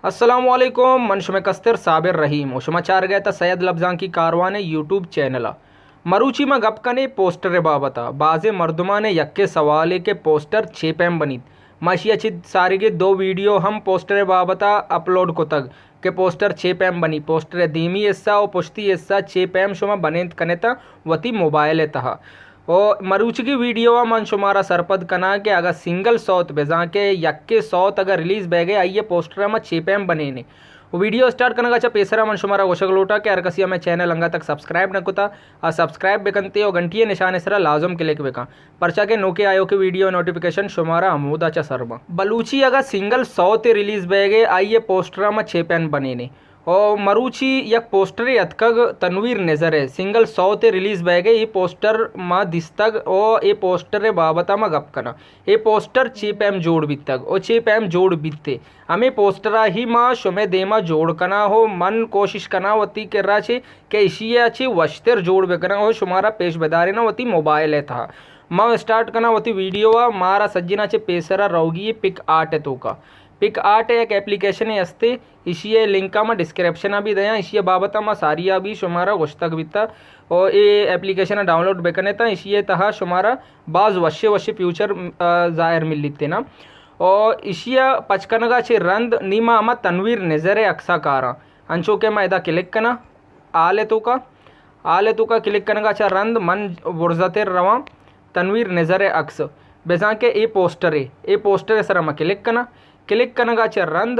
السلام علیکم، من شمئے کستر صابر رحیم و شما چارگئے تا سید لبزانکی کاروان یوٹیوب چینل ء۔ مروچی ما گپ کنیں پوسٹر ء بابت ء۔ بازیں مردمان ء یکیں سوالے کہ پوسٹر چے پیم بنیت۔ ما اشی ء چہ ساریگیں دو ویڈیو ہم پوسٹر ء بابت ء اپلوڈ کتگ کہ پوسٹر چے پیم بنی، پوسٹر ء دیمی حصہ و پشتی حصہ چے پیم شما بنینت کنیت وتی موبائل ء تہا۔ و مروچگی ویڈیو ء من شمارا سرپد کناں کہ اگاں سنگل سوت بزاں کہ یکے سوت اگاں ریلیز بیگے آئی ء پوسٹر ء ما چے پیم بنینے۔ و ویڈیو اسٹارٹ کنگا چہ پیسرا من شمارا گوشگ لوٹاں کہ ہر کسی ہمیں چینل انگا تک سبسکرائب نہ کتا آ سبسکرائب بکنتے و گھنٹی ء نشان ء سرا لازم کلک بکن، پرچا کہ نوکے آیوکے ویڈیو نوٹیفیکیشن شمارا ہمودا چہ سر باں۔ بلوچی اگاں سنگل سوت ریلیز بیگے آئی ء پوسٹر ء ما چے پیم بنینے۔ او مروچی یک پوسٹرے اتکگ تنویر نظر ء سنگل سوت ء ریلیز بئیگ ء اے پوسٹر ما دیستگ او اے پوسٹر ء بابت ء ما گپ کناں۔ اے پوسٹر چے پیم جوڑ بیتگ او چے پیم جوڑ بیت ء ہمے پوسٹر ء ہی ما شمئے دیما جوڑ کناں او من کوشش کناں وتی کرا چہ کہ ایشی ء چہ وشتر جوڑ بکناں او شمارا پیش بداریناں وتی موبائل ء تہا۔ ما اسٹارٹ کناں وتی ویڈیو ء، مارا سجیناں چہ پیسرا روگی پک آرٹ ء توکا۔ پک آرٹ ء یک اپلیکیشنے استے، ایشی ء لنک ء ما ڈسکرپشن ء بھی دیاں، ایشی ء بابت ء ما ساری ء بھی شمارا گوشتگ بیتا۔ او اے اپلیکیشن ء ڈاؤنلوڈ بکنے تاں ایشی ء تہا شمارا باز وشے وشے فیوچر، آ، ظاہر ملیت نا۔ او ایشی ء پچ کنگا چہ رند نیما ہما تنویر نظر ء عکسا کاراں۔ انچو کہ ما ادا کلک کناں، آل ء توکا، آل ء توکا کلک کنگا چہ رند من برزتر رواں تنویر نظر ء عکس، بزاں کہ اے پوسٹرے، اے پوسٹر ء سرا ما کلک کناں۔ کلک کنگا چہ رند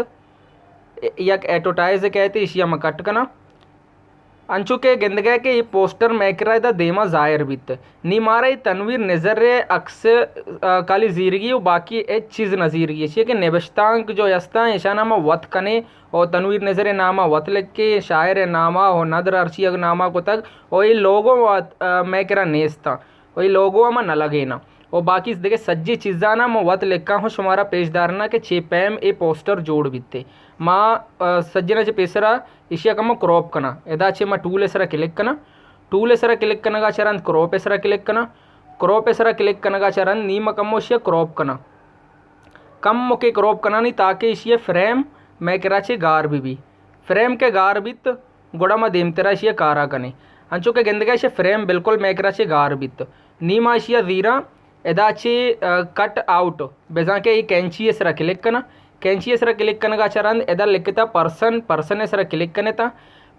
یک ایڈورٹائز کئیت، ایشی ء ما کٹ کناں۔ انچو کہ گندگئے کہ اے پوسٹر مئے کرا ادا دیما ظاہر بیت۔ نی مارا اے تنویر نظر ء عکس، آ، کالی زیرگی و باقی ہچ چیز نہ زیرگی۔ ایشی کہ نبشتانک جو استاں، ایشانا ما وت کنیں و تنویر نظر ء ناما وت لکھیں، شاعر ء ناما و ندر ہرچی اگ ناما کتگ و اے لوگو وت، آ، مئے کرا نیستاں۔ و اے لوگو ء ما نہ لگیناں۔ و باقی دگہ سجیں چیزاناں ما وت لکھاں و شمارا پیش داریناں کہ چے پیم اے پوسٹر جوڑ بیت۔ ما، آ، سجیناں چہ پیسرا ایشی ء کمو کراپ کناں۔ ادا چہ ما ٹول ء سرا کلک کناں۔ ٹول ء سرا کلک کنگا چہ رند کراپ ء سرا کلک کناں۔ کراپ ء سرا کلک کنگا چہ رند نی ما کمو ایشی ء کراپ کناں۔ کمو کہ کراپ کنانی تاکہ ایشی ء فریم مئے کرا چہ گار بہ بی۔ فریم کہ گار بیت، گڑا ما دیمترا ایشی ء کارا کنیں۔ انچو کہ گندگا ایشی ء فریم بالکل مئے کرا چہ گار بیت۔ نی ما ایشی ء زیراں، ادا چہ، آ، کٹ آؤٹ، بزاں کہ اے کینچی ء سرا کلک کناں۔ کینچی ء سرا کلک کنگا چہ رند ادا لکھتا پرسن، پرسن ء سرا کلک کنتا۔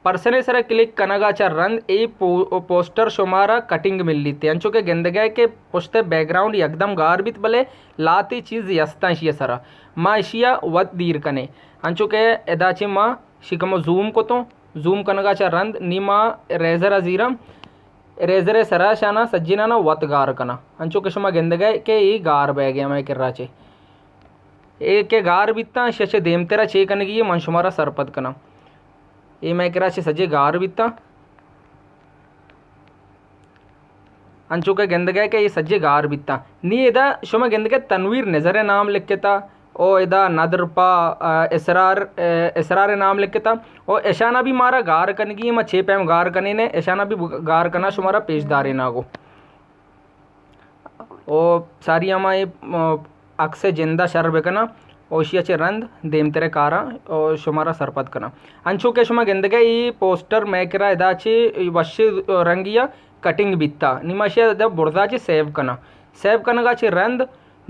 پرسن ء سرا کلک کنگا چہ رند اے پو-، پوسٹر شمارا کٹنگ ملیت۔ انچو کہ گندگا کہ پشت ء بیک گراؤنڈ یکدم گار بیت، بلے لاتے چیز یستاں ایشی ء سرا۔ ما ایشی ء وت دیر کنیں۔ انچو کہ ادا چہ ما شی کمو زوم کتوں، زوم کنگا چہ رند نی ما ریزر ء زیراں، ریزر ء سرا شانا سجینانا وت گار کناں، انچو کہ شما گندگئے کہ اے گار بئیگے ہمے کرا چہ۔ اے کہ گار بیتاں، شش دیمترا چے کنگی من شمارا سرپد کناں۔ اے مئے کرا چہ سجے گار بیتاں۔ انچو کہ گندگئے کہ اے سجے گار بیتاں۔ نی ادا شما گندگئے تنویر نظر ء نام لکھتا، او ادا ندر پا، آ، اسرار، آ، اسرار ء نام لکھتا۔ او اشانا بھی مارا گار کنگی، ما چے پیم گار کنینے، اشانا بھی گار کنا شمارا پیش دارینا گو۔ او ساری ہما اے، آ، عکس ء جندا شر بکناں، او اشیا چہ رند دیمتر ء کاراں او شمارا سرپد کناں۔ انچو کہ شما گندگئے اے پوسٹر مئے کرا ادا چہ وش رنگیا کٹنگ بیتا۔ نی ما اشیا ادا برزا چہ سیو کناں۔ سیو کنگا چہ رند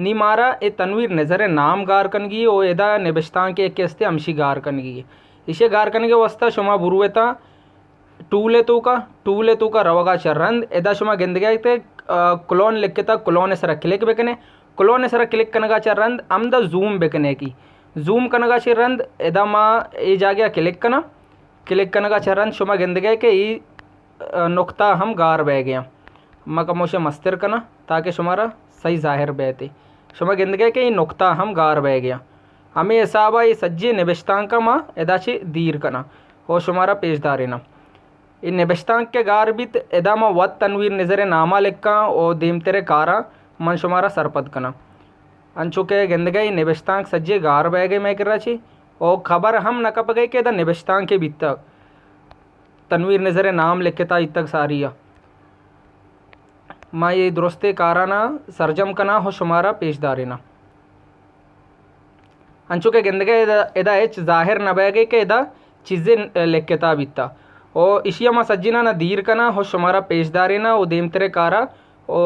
نی مارا اے تنویر نظر ء نام گار کنگی او ادا نبشتانک یک استے ہمشی گار کنگی۔ ایشی گار کنگے واسطہ شما بروتا ٹول ء توکا، ٹول ء توکا روگا چہ رند ادا شما گندگئے تے، آ، کلون لکھتا، کلون ء سرا کلک بکنے۔ کلون ء سرا کلک کنگا چہ رند ہمدا زوم بکنے کی۔ زوم کنگا چہ رند ادا ما اے جاگہ کلک کناں۔ کلک کنگا چہ رند شما گندگئے کہ اے، آ، نقطہ ہم گار بئیگیاں۔ ما کموشے مستر کناں تاکہ شمارا صحیح ظاہر بیت۔ شما گندگئے کہ اے نقطہ ہم گار بئیگیاں۔ ہمے حسابا اے سجے نبشتانکا ما ادا چہ دیر کناں او شمارا پیش داریناں۔ اے نبشتانک کہ گار بیت، ادا ما وت تنویر نظر ء ناما لکھاں او دیمتر ء کاراں من شمارا سرپد کناں۔ انچو کہ گندگئے اے نبشتانک سجے گار بئیگئے مئے کرا چہ او خبر ہم نہ کپگئے کہ ادا نبشتانکے بیتگ۔ تنویر نظر ء نام لکھتا ایتگ ساری ء۔ ما اے درستیں کارانا سرجم کناں و شمارا پیش داریناں۔ انچو کہ گندگا ادا، ادا ہچ ظاہر نہ بئیگے کہ ادا چیزے لکھتا بیتا۔ او اشیا ما سجینانا دیر کناں، ہو شمارا پیش دارینا او دیمترے کارا، او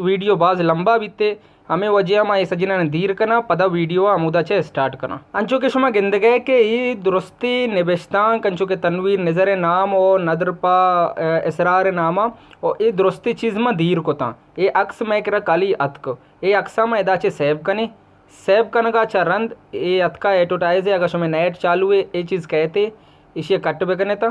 ویڈیو باز لمبا بیتے۔ ہمے وجہ ما اے سجینانا دیر کناں، پدا ویڈیو ہمودا چہ اسٹارٹ کناں۔ انچو کہ شما گندگے کہ اے درستی نبشتانک، انچو کہ تنویر نظر نام او ندر پا، اے، اسرار ناما، او اے درستی چیز ما دیر کتاں۔ اے عکس مئے کرا کالی اتک۔ اے عکسا ما ادا چہ سیو کنیں۔ سیو کنگا چہ رند اے اتکا ایڈورٹائز، اگا شمے نیٹ چالو اے، اے چیز کئیتے، اشیا کٹ بکنتا۔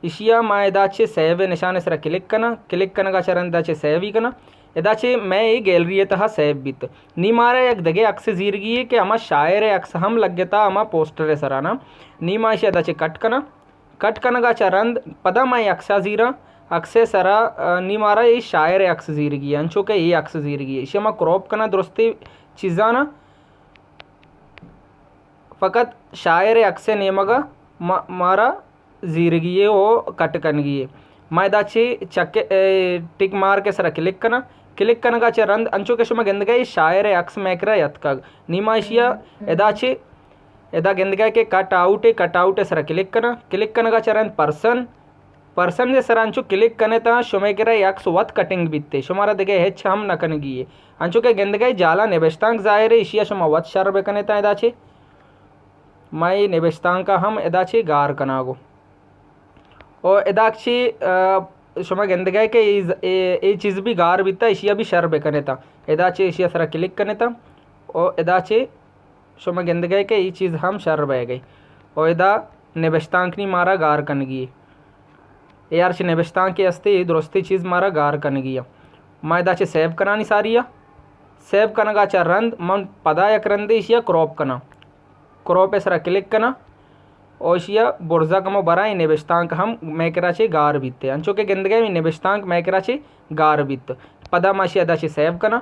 اشیا ما ادا چہ سیو نشان سرا کلک کناں۔ کلک کنگا چہ رند ادا چہ سیو ہی کناں۔ ادا چہ مئے اے گیلری تہا سیو بیت۔ نی مارا یک دگہ عکس زیرگی اے کہ ہما شاعر عکس ہم لگتا ہما پوسٹر سرا نا۔ نی ما اشیا ادا چہ کٹ کناں۔ کٹ کنگا چہ رند پدا ما اے عکسا زیراں، عکسے سرا، آ، نی مارا اے شاعر عکس زیرگی اے، انچو کہ اے عکس زیرگی اے۔ اشیا ما کراپ کناں درستی چیزانا، فقط شاعر عکس نیمگا ما-، مارا زیرگی اے او کٹ کنگی اے۔ ما ادا چہ چک، اے، ٹک مارک سرا کلک کناں۔ کلک کنگا چہ رند انچو کہ شما گندگا اے شاعر عکس مئے کرا یتکگ۔ نی ما اشیا ادا چہ ادا گندگا کہ کٹ آؤٹ اے، کٹ آؤٹ سرا کلک کناں۔ کلک کنگا چہ رند پرسن، پرسن دے سرا انچو کلک کنتا، شمے کرا اے عکس وت کٹنگ بیتے، شمارا دگہ ہچ ہم نہ کنگی اے۔ انچو کہ گندگا اے جالا نبشتانک ظاہر اے، اشیا شما وت شر بکنتا ادا چہ۔ ما اے نبشتانکا ہم ادا چہ گار کناں گو۔ او ادا چہ، آ، شما گندگا اے کہ اے ز-، اے، اے چیز بھی گار بیتا، اشیا بھی شر بکنتا۔ ادا چہ اشیا سرا کلک کنتا۔ او ادا چہ شما گندگئے کہ اے چیز ہم شر بئیگئے۔ او ادا نبشتانک نی مارا گار کنگی اے۔ اے ہرچ نبشتانکے استے، اے درستی چیز مارا گار کنگی اے۔ ما ادا چہ سیو کنانی ساری ء۔ سیو کنگا چہ رند من پدا یک رندے اشیا کراپ کناں۔ کراپ ء سرا کلک کناں۔ او اشیا برزا کمو براں، اے نبشتانک ہم مئے کرا چہ گار بیت۔ انچو کہ گندگئے اے نبشتانک مئے کرا چہ گار بیت۔ پدا ما اشیا ادا چہ سیو کناں۔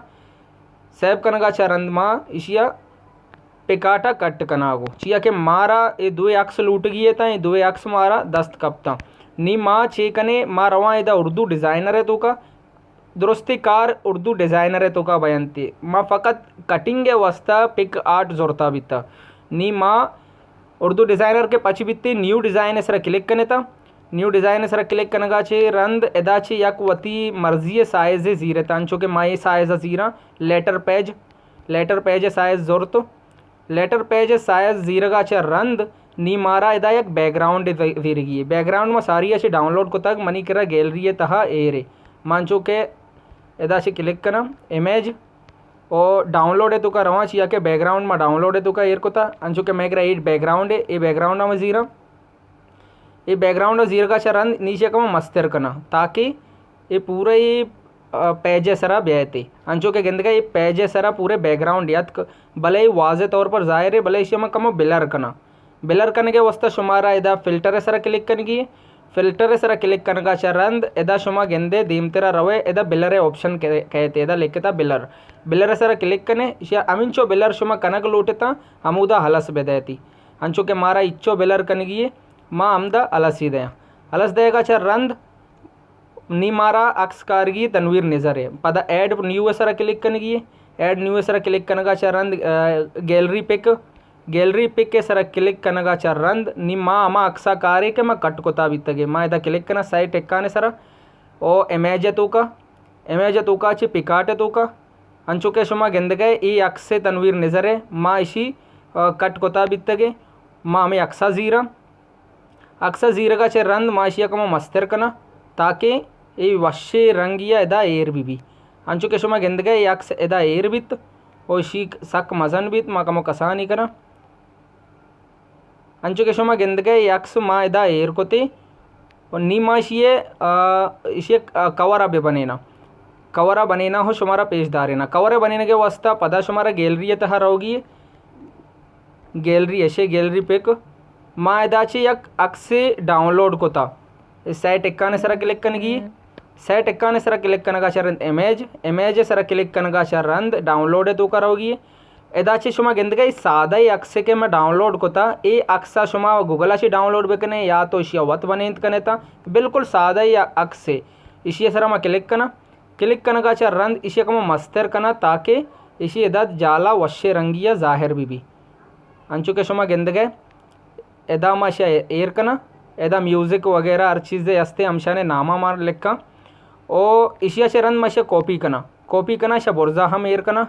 سیو کنگا چہ رند ما اشیا پکاٹا کٹ کناگو، چیا کہ مارا اے دوئے عکس لوٹگی اتاں، اے دوئے عکس مارا دست کپتاں۔ نی ما چے کنے، ما رواں ادا اردو ڈیزائنر ء توکا، درستی کار اردو ڈیزائنر ء توکا بینتی۔ ما فقط کٹنگ ء واسطہ پک آرٹ زرتا بیتا۔ نی ما اردو ڈیزائنر کہ پچ بیتی، نیو ڈیزائن ء سرا کلک کنتا۔ نیو ڈیزائن ء سرا کلک کنگا چہ رند ادا چہ یک وتی مرضی ء سائز ء زیرتا، انچو کہ ما اے سائز ء زیراں، لیٹر پیج، لیٹر پیج ء سائز زرت۔ لیٹر پیج ء سائز زیرگا چہ رند نی مارا ادا یک بیک گراؤنڈ زی-، زیرگی۔ بیک گراؤنڈ ما ساری ء چہ ڈاؤنلوڈ کتگ، منی کرا گیلری ء تہا ایر ء۔ ما انچو کہ ادا چہ کلک کناں، امیج، او ڈاؤنلوڈ ء توکا رواں، چیا کہ بیک گراؤنڈ ما ڈاؤنلوڈ ء توکا ایر کتا۔ انچو کہ مئے کرا اے بیک گراؤنڈ ء، اے بیک گراؤنڈ ء ما زیراں۔ اے بیک گراؤنڈ ء زیرگا چہ رند نی ایشی ء کمو مستر کناں، تاکہ اے پورا اے، آ، پیج ء سرا بیایتے۔ انچو کہ گندگا اے پیج ء سرا پورے بیک گراؤنڈ یتک، بلے اے واضح طور پر ظاہر ہے، بلے ایشی ء ما کمو بلر کناں۔ بلر کنگ ء واسطہ شمارا ادا فلٹر ء سرا کلک کنگی۔ فلٹر ء سرا کلک کنگا چہ رند ادا شما گندے دیمترا روے، ادا بلر ء آپشن کہ-، کئیت، ادا لکھتا بلر۔ بلر ء سرا کلک کنے، ایشی ء ہمینچو بلر شما کنگ لوٹتاں، ہمودا ہلس بدیتی۔ انچو کہ مارا ایچو بلر کنگی ہے، ما ہمدا ہلسی دیاں۔ ہلس دئیگا چہ رند نی مارا عکس کارگی تنویر نظر ہے۔ پدا ایڈ نیو ء سرا کلک کنگی ہے۔ ایڈ نیو ء سرا کلک کنگا چہ رند، آ، گیلری پک، گیلری پک ء سرا کلک کنگا چہ رند نی ما ہما عکسا کارے کہ ما کٹ کتا بیتگے۔ ما ادا کلک کناں سائے ٹکان ء سرا او امیج ء توکا، امیج ء توکا چہ پکارٹ ء توکا۔ انچو کہ شما گندگئے اے عکس تنویر نظر ہے، ما اشی، آ، کٹ کتا بیتگے۔ ما ہمے عکسا زیراں۔ عکس ء زیرگ ء چہ رند ما اشی ء کمو مستر کناں، تاکہ اے وشیں رنگی ء ادا ایر بہ بی۔ انچو کہ شما گندگ ء اے عکس ادا ایر بیت و اشی سک مزن بیت، ما کمو کسانی کناں۔ انچو کہ شما گندگ ء اے عکس ما ادا ایر کتے و نی ما اشی ء، آ، اشی ء کور ء بہ بنیناں۔ کور ء بنیناں و شمارا پیش داریناں۔ کور ء بنینگ ء واستہ پدا شمارا گیلری ء تہا روگی۔ گیلری، اشے گیلری پک۔ ما ادا چہ یک عکسے ڈاؤنلوڈ کتا۔ اے سئے ٹکان سرا کلک کنگی۔ سئے ٹکان سرا کلک کنگا چہ رند امیج، امیج سرا کلک کنگا چہ رند ڈاؤنلوڈ توکا روگی۔ ادا چہ شما گندگا اے سادہ اے عکسے کہ ما ڈاؤنلوڈ کتا، اے عکسا شما گوگل چہ ڈاؤنلوڈ بکنے یا تو اشیا وت بنینت کنے تا۔ بالکل سادہ اے عکسے۔ اشی سرا ما کلک کنا۔ کلک کنگا چہ رند ایشی ء کمو مستر کناں تاکہ ایشی ادا جالا وشیں رنگی ء ظاہر بہ بی۔ انچو کہ شما گندگئے، ادا ما اشیا ایر کناں، ادا میوزک وغیرہ ہر چیزے ہستے، ہمشانے ناما ما لکھاں۔ او اشیا چہ رند ما اشیا کاپی کناں، کاپی کناں، اشیا برزا ہم ایر کناں۔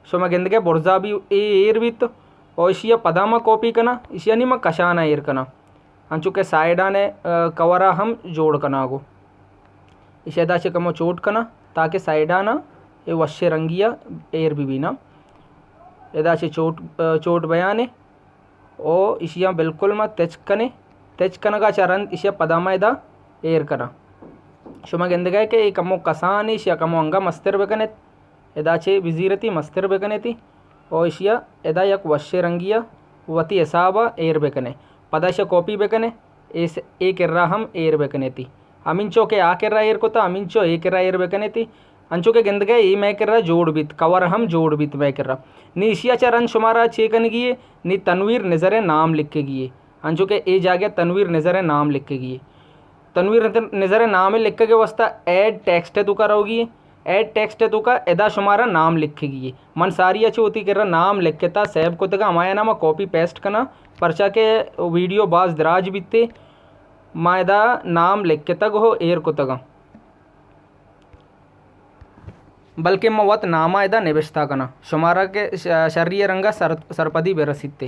شما گندگئے برزا بھی اے ایر بیت۔ او اشیا پدا ما کاپی کناں، اشیا نی ما کشانا ایر کناں۔ انچو کہ سائیڈانے، آ، کورا ہم جوڑ کناں گو۔ اشیا ادا چہ کمو چوٹ کناں تاکہ سائیڈانا اے وشے رنگیا ایر بہ بیناں۔ ادا چہ چوٹ، آ، چوٹ بیانے۔ او اشیا بالکل ما تچک کنیں، تچک کنگا چہ رند اشیا پدا ما ادا ایر کناں۔ شما گندگئے کہ اے کمو کسانے، اشیا کمو انگا مستر بکنیت۔ ادا چہ بزیرتی مستر بکنیتی۔ او اشیا ادا یک وشے رنگیا وتی حسابا ایر بکنے۔ پدا اشیا کاپی بکنے، اے س-، اے کرا ہم ایر بکنیتی۔ ہمینچو کہ آ کرا ایر کتا، ہمینچو اے کرا ایر بکنیتی۔ انچو کہ گندگئے اے مئے کرا جوڑ بیت، کور ہم جوڑ بیت مئے کرا۔ نی اشیا چہ رند شمارا چے کنگی اے، نی تنویر نظرئے نام لکھگی اے۔ انچو کہ اے جاگہ تنویر نظرئے نام لکھگی اے۔ تنویر نظر، نظرئے نامے لکھگئے واسطہ ایڈ ٹیکسٹئے توکا روگی اے۔ ایڈ ٹیکسٹئے توکا ادا شمارا نام لکھگی اے۔ من ساریا چہ وتی کرا نام لکھتا، سیو کتگا، ہمایانا ما کاپی پیسٹ کناں، پرچا کہ ویڈیو باز دراج بیتے۔ ما ادا نام لکھتگ ہو ایر کتگاں۔ بلکہ ما وت ناما ادا نبشتہ کناں۔ شمارا کہ ش-، شری رنگا سر-، سرپدی برسیتے۔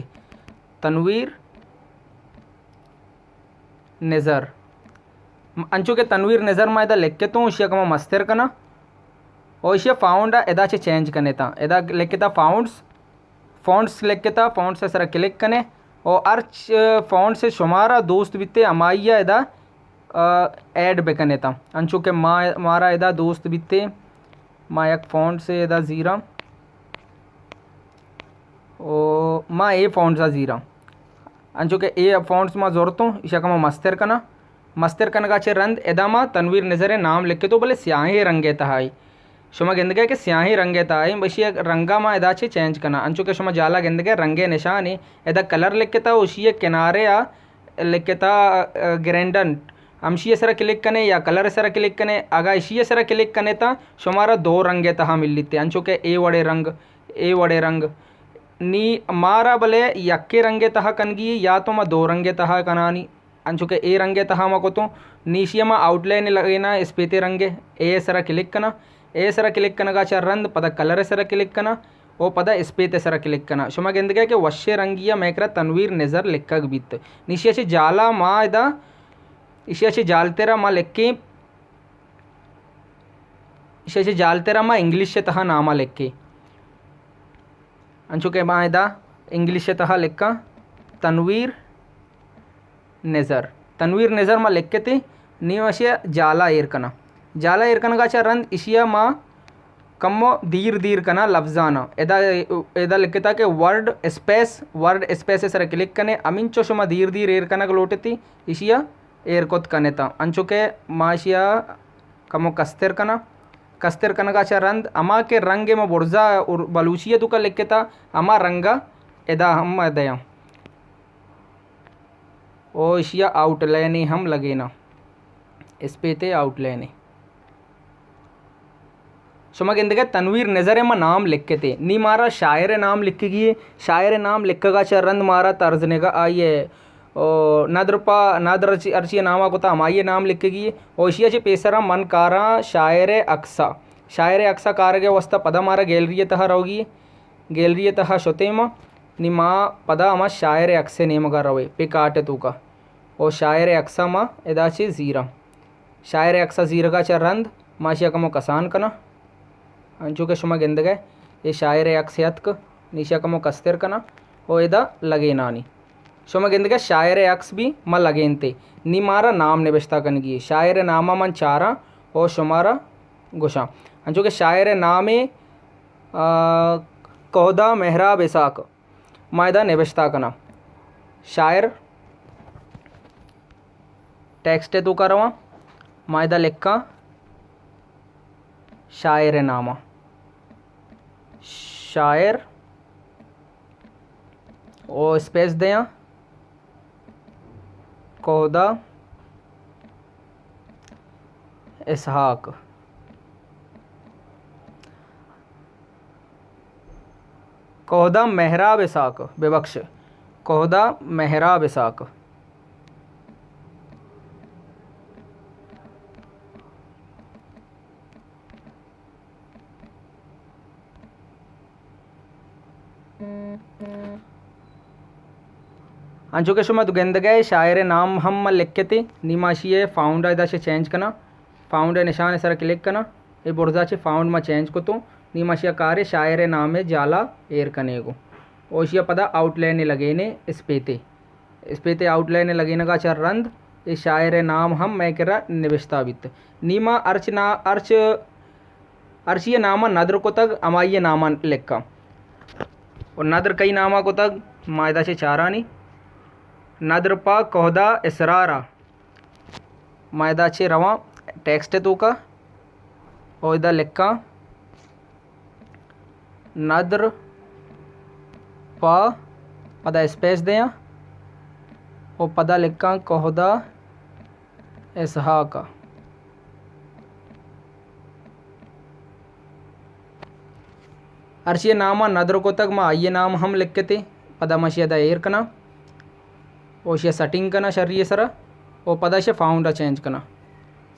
تنویر نظر۔ انچو کہ تنویر نظر ما ادا لکھتوں، اشیا کما مستر کناں۔ او اشیا فاؤنڈا ادا چہ چینج کنیتاں۔ ادا لکھتا فاؤنڈز، فونٹس لکھتا، فونٹس سرا کلک کنے۔ او ہرچ فونٹس شمارا دوست بیتے، ہمائیا ادا، آ، ایڈ بکنیتاں۔ انچو کہ ما، مارا ادا دوست بیتے، ما یک فونٹسے ادا زیراں۔ او ما اے فونٹسا زیراں۔ انچو کہ اے فونٹس ما زرتوں، اشیا کما مستر کناں۔ مستر کنگا چہ رند ادا ما تنویر نظرئے نام لکھتو، بلے سیاہیں رنگئے تہا اے۔ شما گندگئے کہ سیاہیں رنگئے تہا اے، اشیا رنگا ما ادا چہ چینج کناں۔ انچو کہ شما جالا گندگئے رنگئے نشانے، ادا کلر لکھتا، اشیئے کنارے آ لکھتا، آ، گرینڈنٹ۔ ہمشیئے سرا کلک کنے یا کلرئے سرا کلک کنے۔ اگا اشیئے سرا کلک کنے تاں شمارا دو رنگئے تہا ملیتے، انچو کہ اے وڑے رنگ، اے وڑے رنگ۔ نی مارا بلے یکے رنگئے تہا کنگی یا تو ما دو رنگئے تہا کنانی۔ انچو کہ اے رنگئے تہا ما کتوں، نی اشیا ما آؤٹ لائن لگیناں، اسپیتے رنگئے، اے سرا کلک کناں، اے سرا کلک کنگا چہ رند پدا کلرئے سرا کلک کناں، او پدا اسپیتے سرا کلک کناں۔ شما گندگئے کہ وشیں رنگیا مئے کرا تنویر نظر لکھگ بیت۔ نی اشیا چہ جالا ما ادا، اشیا چہ جالترا ما لکھیں، اشیا چہ جالترا ما انگلش تہا ناما لکھیں۔ انچو کہ ما ادا انگلش تہا لکھاں تنویر نظر۔ تنویر نظر ما لکھتے، نی ما اشیا جالا ایر کناں۔ جالا ایر کنگا چہ رند اشیا ما کمو دیر دیر کناں لفظانا۔ ادا، ادا لکھتا کہ ورڈ اسپیس، ورڈ اسپیس سرا کلک کنے، ہمینچو شما دیر دیر ایر کنگ لوٹتی، اشیا ایر کت کنتاں۔ انچو کہ ما اشیا کمو کستر کناں۔ کستر کنگا چہ رند ہما کہ رنگ ما برزا اور بلوچی توکا لکھتا، ہما رنگا ادا ہم دیاں۔ او اشیا آؤٹ لائنے ہم لگیناں، اسپیتے آؤٹ لائنے۔ شما گندگئے تنویر نظرئے ما نام لکھتے، نی مارا شاعرئے نام لکھگی اے، شاعرئے نام لکھگا چہ رند مارا طرز نگاہ آئیے، او ندر پا، ندر ہرچی، ہرچی ناما کتا ہمائیئے نام لکھگی اے۔ او اشیا چہ پیسرا من کاراں شاعرئے عکسا، شاعرئے عکسا کارگئے واسطہ پدا مارا گیلری تہا روگی اے۔ گیلری تہا شتیں ما، نی ما پدا ہما شاعرئے عکسئے نیمگا رویں، پک آرٹ توکا۔ او شاعرئے عکسا ما ادا چہ زیراں۔ شاعرئے عکسا زیرگا چہ رند ما اشیا کمو کسان کناں۔ انچو کہ شما گندگئے اے شاعرئے عکسے اتک، نی اشیا کمو کستر کناں او ادا لگینانی۔ شما گندگئے شاعرئے عکس بھی ما لگینتے۔ نی مارا نام نبشتہ کنگی اے۔ شاعرئے ناما من چاراں او شمارا گوشاں۔ انچو کہ شاعرئے نامے، آ، کہدا مہراب اسحاق۔ ما ادا نبشتہ کناں۔ شاعر ٹیکسٹئے توکا رواں۔ ما ادا لکھاں شاعرئے ناما۔ شاعر او اسپیس دیاں۔ کہدا اسحاق۔ کہدہ مہراب اسحاق، ببخش، کہدہ مہراب اسحاق۔ انچو کہ شما گندگئے شاعر ءِ نام ہم ما لکھتے، نی ما اشی ءِ فاؤنڈ ءَ ادا چہ چینج کناں، فاؤنڈ ءِ نشان ءِ سرا کلک کناں، اے برزا چہ فاؤنڈ ما چینج کتوں، نی ما اشی ءَ کارے شاعر ءِ نام ءِ جالا ایر کنیگوں۔ او اشی ءَ پدا آؤٹ لائن ءَ لگینے اسپیتے۔ اسپیتے آؤٹ لائن ءِ لگینگ ءَ چہ رند اے شاعر ءِ نام ہم مئے کرا نبشتہ بیت۔ نی ما ہرچ نا-، ہرچ، ہرچی ءِ نام ءَ ندر کتگ، ہمائی ءِ نام ءَ لکھاں۔ و ندر کئی نام ءَ کتگ؟ ما ادا چہ چارانی ندر پہ کہدہ اسرار ءَ۔ ما ادا چہ رواں ٹیکسٹ ءِ توکا و ادا لکھاں ندر پہ، پدا اسپیس دیاں و پدا لکھاں کہدہ اسحاق۔ ہرچی ءِ نام ءَ ندر کتگ، ما آئی ءِ نام ہم لکھتے۔ پدا ما اشی ءَ ادا ایر کناں۔ و اشی ءَ سیٹنگ کناں شری ءِ سرا۔ و پدا اشی ءَ فاؤنڈ ءَ چینج کناں۔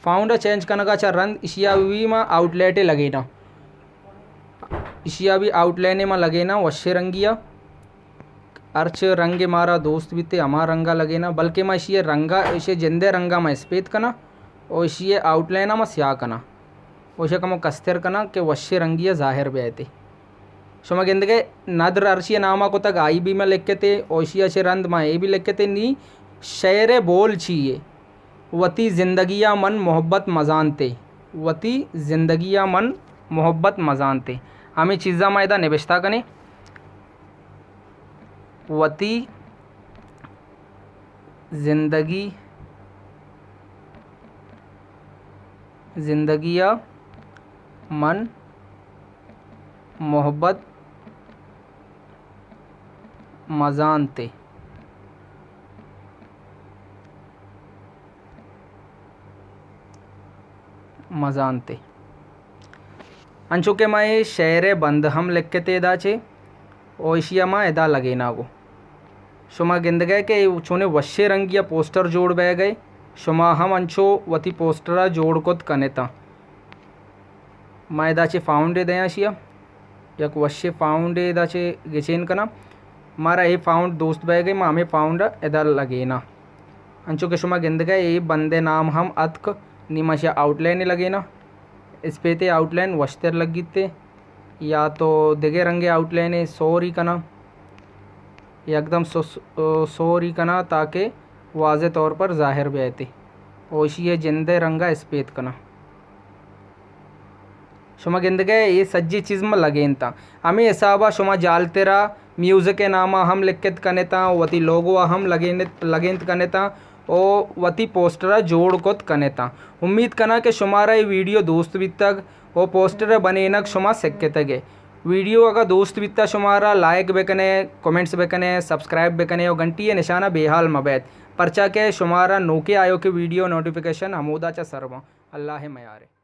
فاؤنڈ ءَ چینج کنگ ءَ چہ رند اشی ءَ بھی ما آؤٹ لائن ءَ لگیناں۔ اشی ءَ بھی آؤٹ لائن ءَ ما لگیناں وشیں رنگی ءَ۔ ہرچ رنگ مارا دوست بیتے، ہما رنگ ءَ لگیناں، بلکہ ما اشی ءِ رنگ ءَ، اشی ءِ جندے رنگ ءَ ما اسپیت کناں، و اشی ءِ آؤٹ لائن ءَ ما سیاہ کناں، و اشی ءَ کمو کستر کناں کہ وشیں رنگی ءَ ظاہر بیایتے۔ شما گندگے ندر ہرچی ءِ نام ءَ کتگ، آئی بھی ما لکھتے، و اشی ءَ چہ رند ما اے بھی لکھتے، نی شعر ءِ بول چی یے؟ وتی زندگی ءَ من محبت مزانتے، وتی زندگی ءَ من محبت مزانتے۔ ہمے چیزاں ما ادا نبشتہ کنیں۔ وتی زندگی، زندگی ءَ من محبت مزانتے، مزانتے۔ انچو کہ ما اے شعر ءِ بند ہم لکھتے ادا چہ، و اشی ءَ ما ادا لگیناں گوں۔ شما گندگئے کہ چونیں وشیں رنگی ءَ پوسٹر جوڑ بئیگئے، شما ہم انچو وتی پوسٹر ءَ جوڑ کت کنتاں۔ ما ادا چہ فاؤنڈے دیاں اشی ءَ، یک وشیں فاؤنڈے ادا چہ گچین کناں۔ مارا اے فاؤنڈ دوست بئیگئے، ما ہمے فاؤنڈ ءَ ادا لگیناں۔ انچو کہ شما گندگئے اے بندے نام ہم اتک، نی ما اشی ءَ آؤٹ لائن ءَ لگیناں۔ اسپیتے آؤٹ لائن وشتر لگیتے، یا تو دگہ رنگے آؤٹ لائن ءَ سوری کناں، یکدم سس-، سوری کناں تاکہ واضح طور پر ظاہر بیایتے۔ و اشی ءِ جندے رنگ ءَ اسپیت کناں۔ شما گندگئے اے سجی چیز ما لگینتاں۔ ہمے حساب ءَ شما جالتر ءَ میوزک ءِ نام ءَ ہم لکھت کنتاں، وتی لوگو ءَ ہم لگینت، لگینت کنتاں و وتی پوسٹر ءَ جوڑ کت کنتاں۔ امیت کناں کہ شمارا اے ویڈیو دوست بیتگ و پوسٹر ءِ بنینگ شما سکتگ ئے۔ ویڈیو اگاں دوست بیتگ شمارا لائک بکنے، کمنٹس بکنے، سبسکرائب بکنے و گھنٹی ءِ نشان ءَ بے حال مبیت، پرچا کہ شمارا نوکیں آیوکیں ویڈیو نوٹیفیکیشن ہمودا چہ سر باں۔ اللہ ءِ میارے۔